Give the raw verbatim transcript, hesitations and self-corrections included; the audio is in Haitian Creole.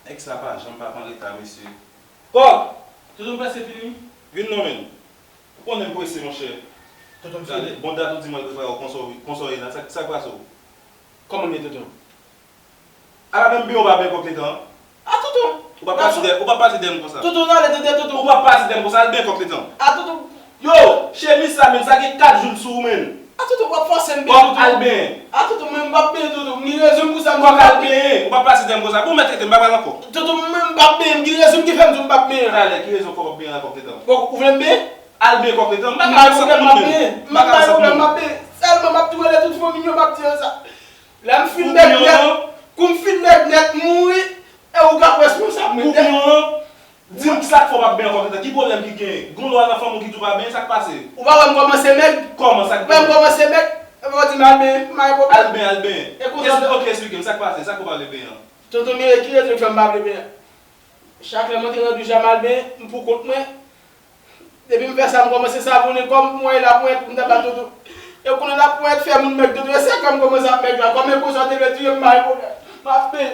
Nèg sa pa janm pa pran reta, mesye. Kòk! Toutou, m prèske fini. Vin non, menn. Ou konnen m prese, monchè. Toutou, m fini. Gade, bon dat ou di mwen l prepare w, konsa w, konsa w ye la, sa, sa k pase w? Kòman m ye, toutou? Ala menm byen ou pa byen kòk letan. A toutou! Ou pa pase dèyè, ou pa pase dèyè m konsa. Toutou, n ale, toutou, toutou. Ou pa pase dèyè m konsa, al byen kòk letan. A toutou! Yo, chemiz sa menm, sa gen kat jou l sou ou menm. A toutou, w ap fòse m byen, toutou. Kòk al byen. A toutou, mwen m p ap byen, toutou. M gen rezon pou sa, m Kòk al byen. Ou pa pase dèyè m konsa. Bon, mèt rete, m pa pral ankò. Toutou, mwen m p ap byen. M gen rezon ki fè m di w m p ap byen. Talè, ki rezon kòk w ap byen la kòk letan? Bon, ou vle m byen? Al byen kòk letan. M pa ka pran sant moun menm. M pa ka pran sant moun. M ap byen. Sèlman m ap tou rele tout fanmi m yo, m ap di yo sa. Lè m fin nèg nèt, kou m fin nèg nèt mouri, e ou k ap responsab mwen. Ou byen an? Di m sa k fè w p ap byen ankò, ki pwoblèm ki genyen? Gon lwa nan fanmi w ki tou pa byen, sa k pase? Ou pa wè m kòmanse mèg? Kòman sa k Ou wè m kòmanse mèg? Epi w di m al byen, m pa gen pwoblèm. Al byen, al byen. E konsa Espli- Ok, esplike m sa k pase, sa k fè w pa vle byen an? Tonton Mireille, ki rezon k fè m pa vle byen an? Chak lè mwen te nan douch la, m al byen, m pou kont mwen. Depi m fè sa, m kòmanse savonnen kò m, m wè laponyèt, m ta bat tonton. E konnen laponyèt fè moun mèg tonton, e se kè m kòmanse ap mèg la. Kòm e konsa w te vle touye m, m pa gen pwoblèm. M ap byen.